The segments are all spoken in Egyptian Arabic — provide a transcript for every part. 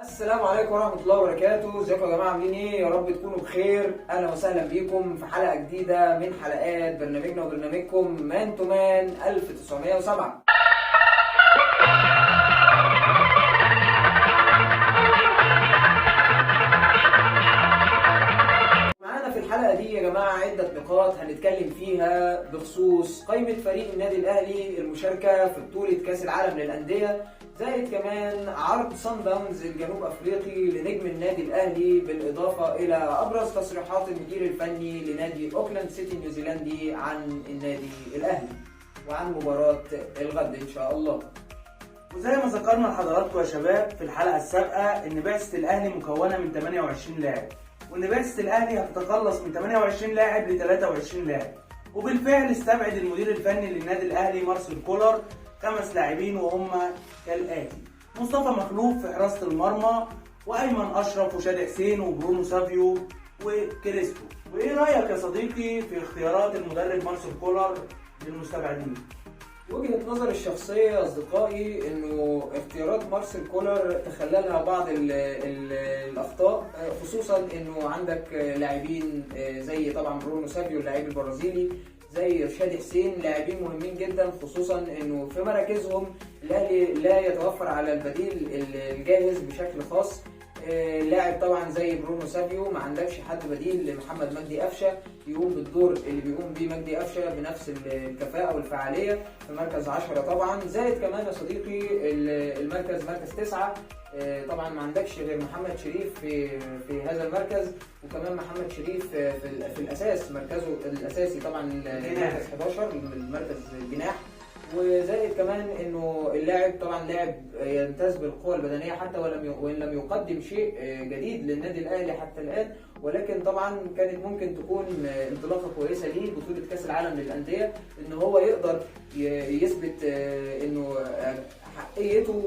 السلام عليكم ورحمة الله وبركاته. ازيكم يا جماعة، عاملين ايه؟ يا رب تكونوا بخير. اهلا وسهلا بيكم في حلقة جديدة من حلقات برنامجنا وبرنامجكم Man to Man 1907. معانا في الحلقة دي يا جماعة عدة نقاط هنتكلم فيها بخصوص قائمة فريق النادي الأهلي المشاركة في بطولة كأس العالم للأندية، زائد كمان عرض صن داونز الجنوب أفريقي لنجم النادي الأهلي، بالإضافة إلى أبرز تصريحات المدير الفني لنادي أوكلاند سيتي النيوزيلندي عن النادي الأهلي وعن مباراة الغد إن شاء الله. وزي ما ذكرنا لحضراتكم يا شباب في الحلقة السابقة إن بعثة الأهلي مكونة من 28 لاعب، وإن بعثة الأهلي هتتخلص من 28 لاعب ل 23 لاعب، وبالفعل استبعد المدير الفني للنادي الأهلي مارسيل كولر 5 لاعبين وهم كالآتي: مصطفى مخلوف في حراسة المرمى، وأيمن أشرف وشادي حسين وبرونو سافيو وكريستو. وإيه رأيك يا صديقي في اختيارات المدرب مارسيل كولر للمستبعدين؟ وجهة نظري الشخصية يا أصدقائي إنه اختيارات مارسيل كولر تخللها بعض ال ال الأخطاء، خصوصا إنه عندك لاعبين زي طبعا برونو سافيو اللاعب البرازيلي، زي شادي حسين، لاعبين مهمين جدا، خصوصا إنه في مراكزهم الأهلي لا يتوفر على البديل الجاهز بشكل خاص. لاعب طبعا زي برونو سافيو ما عندكش حد بديل لمحمد مجدي قفشه يقوم بالدور اللي بيقوم بيه مجدي قفشه بنفس الكفاءة والفعاليه في مركز 10 طبعا. زائد كمان يا صديقي المركز مركز 9، طبعا ما عندكش غير محمد شريف في هذا المركز، وكمان محمد شريف في الاساس مركزه الاساسي طبعا المركز 11 المركز الجناح. وزائد كمان انه اللاعب طبعا لاعب يمتاز بالقوة البدنية حتى وان لم يقدم شيء جديد للنادي الاهلي حتى الان، ولكن طبعا كانت ممكن تكون انطلاقة كويسة ليه بطوله كاس العالم للاندية، ان هو يقدر يثبت انه حقيته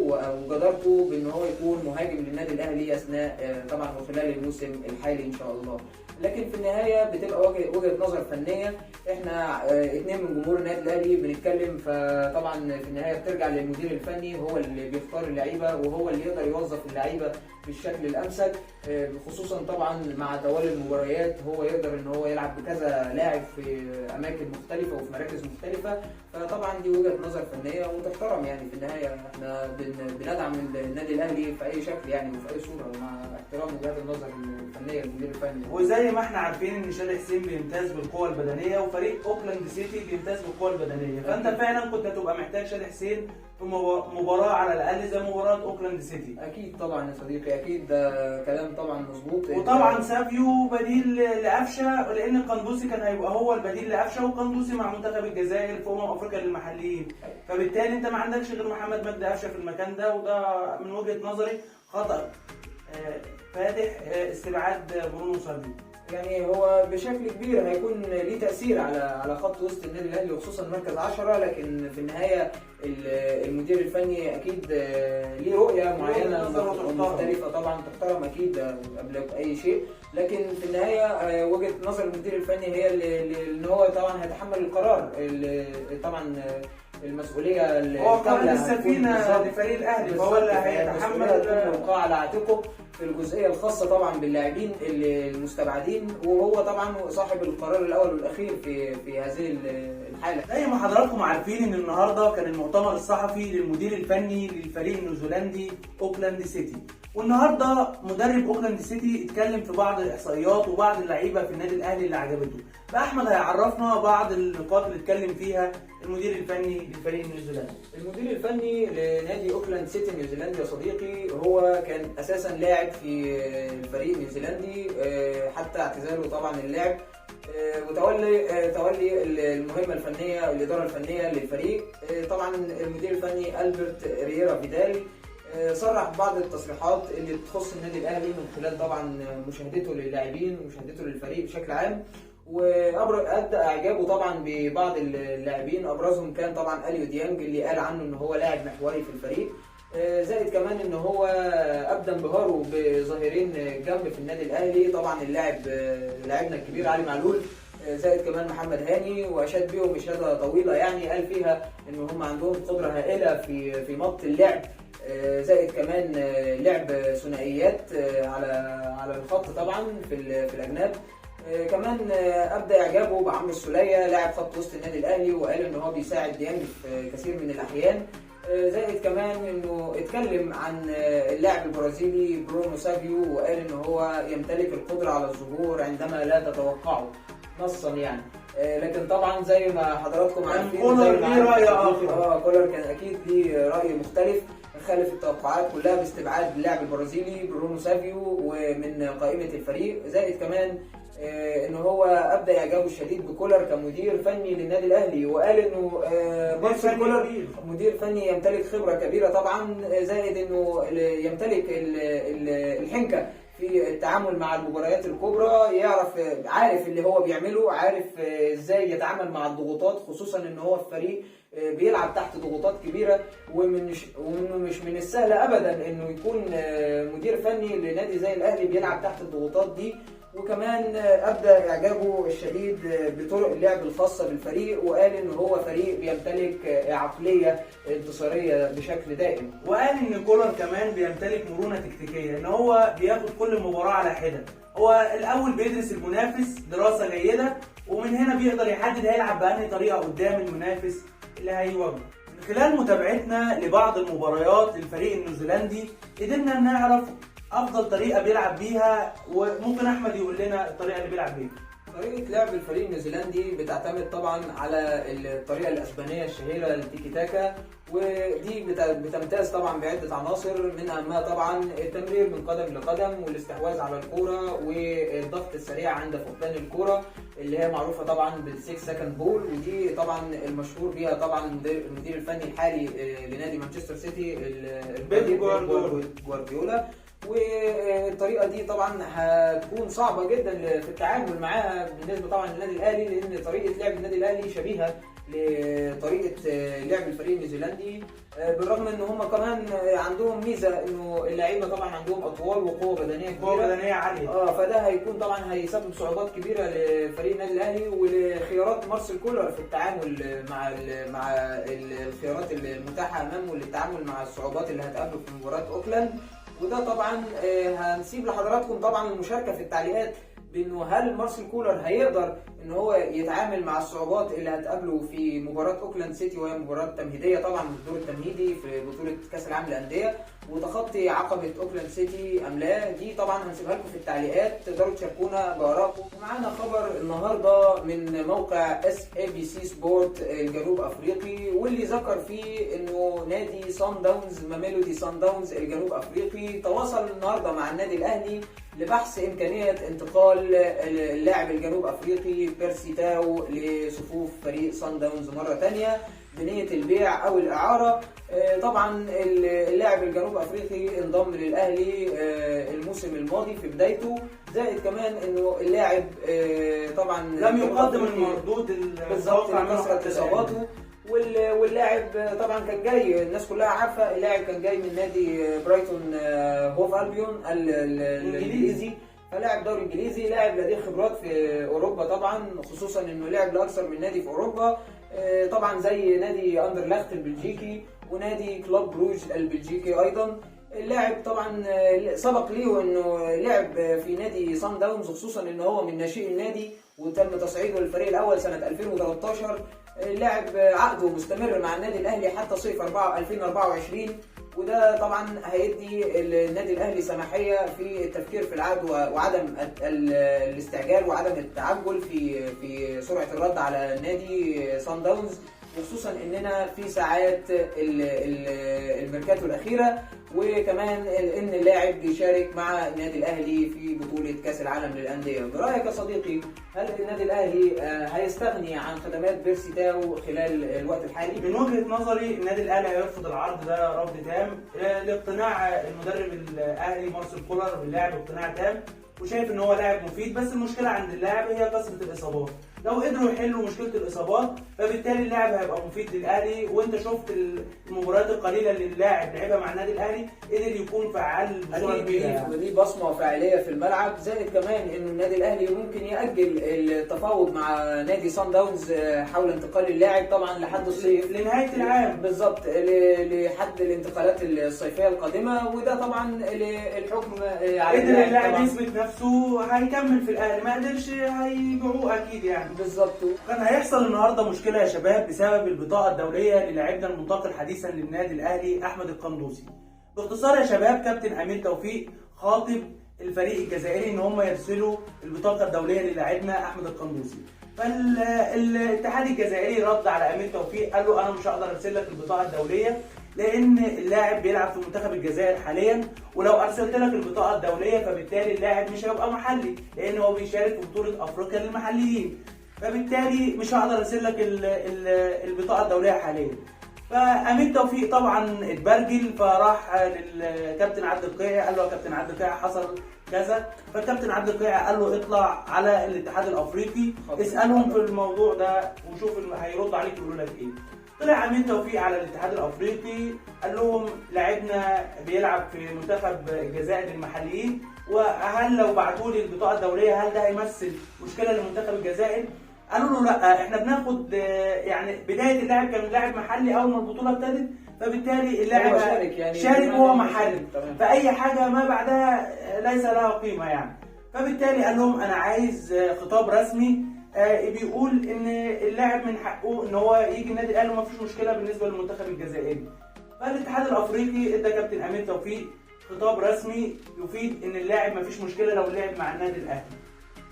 وجدارته بان هو يكون مهاجم للنادي الاهلي اثناء طبعا وخلال الموسم الحالي ان شاء الله. لكن في النهاية بتبقى وجهه نظر فنية، احنا 2 من جمهور النادي الاهلي بنتكلم، فطبعا في النهاية بترجع للمدير الفني، هو اللي بيختار اللعيبة وهو اللي يقدر يوظف اللعيبة بالشكل الامثل، خصوصا طبعا مع توالي المباريات هو يقدر ان هو يلعب بكذا لاعب في اماكن مختلفة وفي مراكز مختلفة. فطبعا دي وجهه نظر فنية وتحترم، يعني في النهاية احنا بندعم النادي الاهلي في اي شكل يعني وفي اي صوره، مع احترام وجهات النظر الفنية للمدير الفني. وزي ما احنا عارفين ان شادي حسين بيمتاز بالقوة البدنية، وفريق اوكلاند سيتي بيمتاز بالقوة البدنية، فانت فعلا كنت هتبقى محتاج شادي حسين في مباراة على الاقل زي مباراة اوكلاند سيتي. اكيد طبعا يا صديقي، اكيد ده كلام طبعا مظبوط. وطبعا سافيو بديل لقفشه، لان القندوسي كان هيبقى هو البديل لقفشه، والقندوسي مع منتخب الجزائر في افريقيا للمحليين، فبالتالي انت ما عندكش غير محمد مجدي قفشه في المكان ده، وده من وجهه نظري خطأ فادح استبعاد برونو سافيو. يعني هو بشكل كبير هيكون ليه تأثير على خط وسط النادي الأهلي وخصوصا مركز 10، لكن في النهاية المدير الفني أكيد ليه رؤية معينة مختلفة طبعا تحترم أكيد قبل أي شيء، لكن في النهاية وجهة نظر المدير الفني هي اللي هو طبعا هيتحمل القرار، طبعا المسؤولية هو قائد السفينة لفريق الأهلي، فهو اللي هيتحمل الملقاة على عاتقه في الجزئية الخاصة طبعا باللاعبين المستبعدين، وهو طبعا صاحب القرار الأول والأخير في هذه الحالة. زي ما حضراتكم عارفين إن النهارده كان المؤتمر الصحفي للمدير الفني للفريق النيوزيلندي أوكلاند سيتي، والنهارده مدرب اوكلاند سيتي اتكلم في بعض الاحصائيات وبعض اللعيبة في النادي الاهلي اللي عجبته، فاحمد هيعرفنا بعض النقاط اللي اتكلم فيها المدير الفني للفريق النيوزيلندي. المدير الفني لنادي اوكلاند سيتي النيوزيلندي يا صديقي هو كان اساسا لاعب في الفريق النيوزيلندي حتى اعتزاله طبعا اللعب، وتولي تولي المهمة الفنية الادارة الفنية للفريق. طبعا المدير الفني البرت رييرا فيدال صرح بعض التصريحات اللي تخص النادي الاهلي من خلال طبعا مشاهدته للاعبين ومشاهدته للفريق بشكل عام، وابدى اعجابه طبعا ببعض اللاعبين، ابرزهم كان طبعا اليو ديانج اللي قال عنه ان هو لاعب محوري في الفريق، زائد كمان ان هو ابدى انبهاره بظهيرين جنب في النادي الاهلي، طبعا اللاعب لاعبنا الكبير علي معلول، زائد كمان محمد هاني، واشاد بيهم اشاده طويلة يعني قال فيها ان هم عندهم قدره هائلة في مط اللعب زائد كمان لعب ثنائيات على الخط طبعا في الاجناب. كمان ابدى اعجابه بعمرو السوليه لاعب خط وسط النادي الاهلي، وقال ان هو بيساعد ديانج في كثير من الاحيان. زائد كمان انه اتكلم عن اللاعب البرازيلي برونو سافيو، وقال ان هو يمتلك القدرة على الظهور عندما لا تتوقعه نصا يعني. لكن طبعا زي ما حضراتكم عارفين، كولر ليه راي اخر. كولر كان اكيد ليه راي مختلف، خالف التوقعات كلها باستبعاد اللاعب البرازيلي برونو سافيو ومن قائمة الفريق. زائد كمان ان هو ابدى اعجابه الشديد بكولر كمدير فني للنادي الاهلي، وقال انه مارسيل كولر مدير فني يمتلك خبره كبيرة طبعا، زائد انه يمتلك الحنكه في التعامل مع المباريات الكبرى، عارف اللي هو بيعمله، عارف ازاي يتعامل مع الضغوطات، خصوصا ان هو الفريق بيلعب تحت ضغوطات كبيرة، وانه مش من السهل ابدا انه يكون مدير فني لنادي زي الاهلي بيلعب تحت الضغوطات دي. وكمان ابدى اعجابه الشديد بطرق اللعب الخاصة بالفريق، وقال ان هو فريق بيمتلك عقلية انتصاريه بشكل دائم. وقال ان كولر كمان بيمتلك مرونة تكتيكية، ان هو بياخد كل مباراة على حده، هو الاول بيدرس المنافس دراسة جيدة، ومن هنا بيقدر يحدد هيلعب بأنهي طريقه قدام المنافس اللي هيواجهه. من خلال متابعتنا لبعض المباريات للفريق النيوزيلندي قدرنا نعرف افضل طريقه بيلعب بيها، وممكن احمد يقول لنا الطريقة اللي بيلعب بيها. طريقه لعب الفريق النيوزيلندي بتعتمد طبعا على الطريقة الاسبانية الشهيرة التيكي تاكا، ودي بتمتاز طبعا بعده عناصر، من اهمها طبعا التمرير من قدم لقدم، والاستحواذ على الكورة، والضغط السريع عند فقدان الكورة اللي هي معروفة طبعا بال six second ball، ودي طبعا المشهور بيها طبعا المدير الفني الحالي لنادي مانشستر سيتي بيب جوارديولا. والطريقة دي طبعا هتكون صعبة جدا في التعامل معاها بالنسبة طبعا للنادي الاهلي، لان طريقه لعب النادي الاهلي شبيهه لطريقه لعب الفريق النيوزيلندي، بالرغم ان هم كمان عندهم ميزة انه اللعيبة طبعا عندهم اطوال وقوه بدنية كبيرة، قوة بدنية عالية، فده هيكون طبعا هيسبب صعوبات كبيرة لفريق النادي الاهلي ولخيارات مارسيل كولر في التعامل مع الخيارات المتاحة امامه للتعامل مع الصعوبات اللي هتقابله في مباراة اوكلاند. وده طبعا هنسيب لحضراتكم طبعا المشاركة في التعليقات بانه هل مارسيل كولر هيقدر ان هو يتعامل مع الصعوبات اللي هتقابله في مباراة اوكلاند سيتي، وهي مباراة تمهيديه طبعا من الدور التمهيدي في بطوله كاس العالم للاندية، وتخطي عقبه اوكلاند سيتي ام لا؟ دي طبعا هنسيبها لكم في التعليقات، تقدروا تشاركونا بارائكم. ومعانا خبر النهارده من موقع SABC Sport الجنوب افريقي، واللي ذكر فيه انه نادي سان داونز ماميلودي سان داونز الجنوب افريقي تواصل النهارده مع النادي الاهلي لبحث امكانية انتقال اللاعب الجنوب افريقي بيرسي تاو لصفوف فريق سان داونز مرة ثانية بنيه البيع او الاعارة. طبعا اللاعب الجنوب افريقي انضم للاهلي الموسم الماضي في بدايته، زائد كمان انه اللاعب طبعا لم يقدم المردود بالظبط لكثرة اصاباته، واللاعب طبعا كان جاي، الناس كلها عارفه اللاعب كان جاي من نادي برايتون هوف البيون الانجليزي، فلاعب دوري انجليزي، لاعب لديه خبرات في اوروبا طبعا، خصوصا انه لعب لاكثر من نادي في اوروبا، طبعا زي نادي اندرلخت البلجيكي ونادي كلوب بروج البلجيكي ايضا. اللاعب طبعا سبق ليه انه لعب في نادي سان داونز، خصوصا انه هو من ناشئ النادي وتم تصعيده للفريق الاول سنة 2013. اللاعب عقده مستمر مع النادي الاهلي حتى صيف 2024، وده طبعا هيدي النادي الاهلي سماحيه في التفكير في العقد وعدم الاستعجال وعدم التعجل في سرعة الرد على نادي سان داونز، وخصوصا اننا في ساعات الميركاتو الاخيرة، وكمان ان اللاعب بيشارك مع النادي الاهلي في بطوله كاس العالم للاندية. برايك يا صديقي، هل النادي الاهلي هيستغني عن خدمات بيرسي تاو خلال الوقت الحالي؟ من وجهه نظري النادي الاهلي هيرفض العرض ده رفض تام، لاقتناع المدرب الاهلي مارسيل كولر باللاعب اقتناع تام، وشايف ان هو لاعب مفيد، بس المشكلة عند اللاعب هي كثرة الاصابات. لو قدروا يحلوا مشكلة الاصابات فبالتالي اللاعب هيبقى مفيد للاهلي. وانت شفت المباريات القليلة اللي اللاعب لعبها مع النادي الاهلي قدر يكون فعال بصورة كبيرة يعني. ليه بصمة وفاعليه في الملعب. زائد كمان انه النادي الاهلي ممكن ياجل التفاوض مع نادي صن داونز حول انتقال اللاعب طبعا لحد الصيف، لنهاية العام بالظبط، لحد الانتقالات الصيفية القادمة. وده طبعا للحكم على قدر اللاعب يثبت نفسه هيكمل في الاهلي، ما قدرش هيبيعوه اكيد يعني. بالظبط. كان هيحصل النهارده مشكلة يا شباب بسبب البطاقة الدولية للاعبنا المنتقل حديثا للنادي الاهلي احمد القندوسي. باختصار يا شباب، كابتن امير توفيق خاطب الفريق الجزائري ان هم يرسلوا البطاقة الدولية للاعبنا احمد القندوسي. فالاتحاد الجزائري رد على امير توفيق قال له انا مش هقدر ارسل لك البطاقة الدولية لان اللاعب بيلعب في منتخب الجزائر حاليا، ولو ارسلت لك البطاقة الدولية فبالتالي اللاعب مش هيبقى محلي لان هو بيشارك في بطوله افريقيا للمحليين، فبالتالي مش هقدر ارسل لك البطاقة الدولية حاليا. فامير توفيق طبعا اتبرجل، فراح للكابتن عبد القيعي قال له يا كابتن عبد القيعي حصل كذا. فالكابتن عبد القيعي قال له اطلع على الاتحاد الافريقي اسالهم في الموضوع ده وشوف هيرد عليك يقولوا لك ايه. طلع امير توفيق على الاتحاد الافريقي قال لهم لاعبنا بيلعب في منتخب الجزائر للمحليين، وهل لو بعتوا لي البطاقة الدولية هل ده هيمثل مشكلة لمنتخب الجزائر؟ قالوا له لا، احنا بناخد يعني بداية اللاعب كان لاعب محلي اول ما البطولة ابتدت، فبالتالي اللاعب شارك يعني شارك وهو محلي، فاي حاجة ما بعدها ليس لها قيمة يعني. فبالتالي قال لهم انا عايز خطاب رسمي بيقول ان اللاعب من حقه ان هو يجي النادي الاهلي وما فيش مشكلة بالنسبة للمنتخب الجزائري. فالاتحاد الافريقي ادى كابتن امير توفيق خطاب رسمي يفيد ان اللاعب ما فيش مشكلة لو لعب مع النادي الاهلي،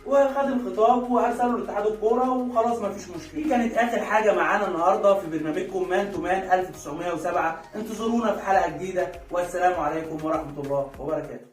وخد الخطاب وارسله لاتحاد الكورة وخلاص ما فيش مشكلة. دي كانت اخر حاجة معانا النهارده في برنامجكم Man to Man 1907. انتظرونا في حلقة جديدة، والسلام عليكم ورحمة الله وبركاته.